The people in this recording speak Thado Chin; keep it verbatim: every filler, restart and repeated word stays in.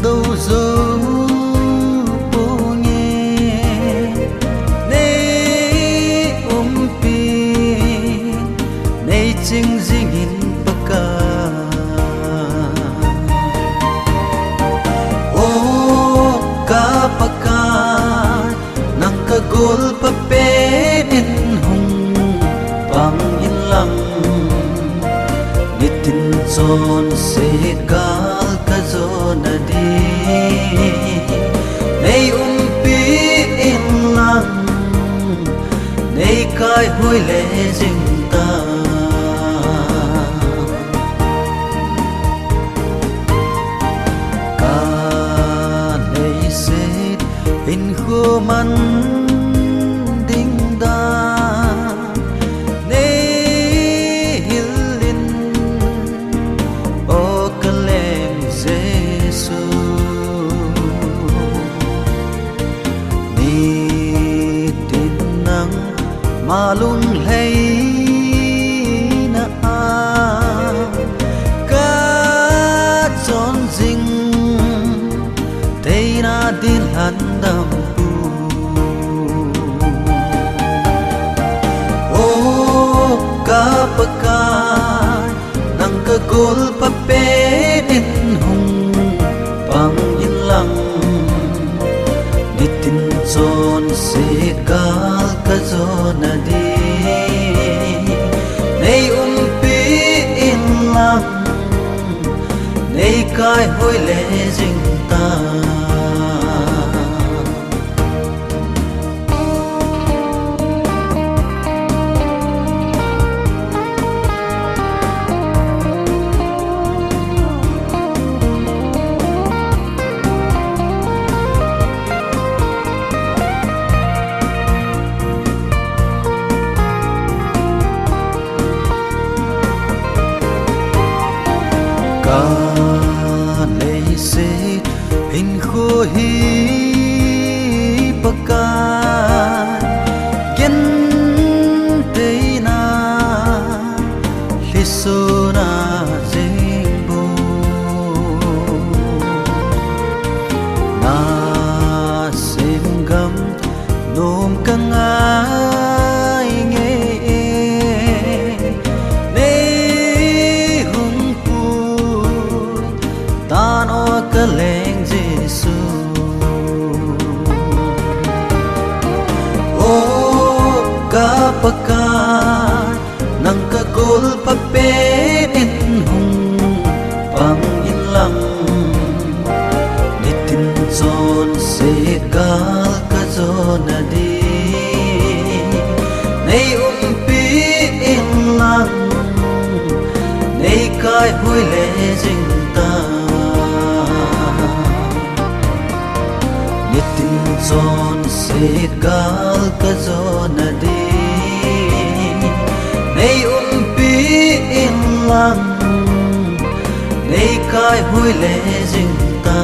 Dou jou ponge, nei umpi, nei ching jingin Pakai. O ka Pakai, nang ka golpa pen in hung pang in lang, nitin chonset gal ka jona di. Nei umpi in lang, nei kaihoi le jing ta. Ka leiset hinkho man ding dan nei hil in, o ka leng Jesu. Nitin nangma lunglhaina a ka chon jing, theina din lhandam pu. O ka Pakai, nang ka golpa pen in hung pang in lang, nitin chonset gal ka jona di. Nei umpi in lang, nei kaihoi le jing ta. Ka leiset hinkho hi Pakai, gentheina lhisona jing bu. Na sem gam nom ka ngai nge, nei hung pui tan o ka leng Jesu. O ka Pakai, nang ka golpa pen in hung pang in lang, nitin chonset gal ka jona di. Nei umpi in lang, nei kaihoi le jing ta. Nitin chonset gal ka jona di. Nei umpi in lang, nei kaihoi le jing ta.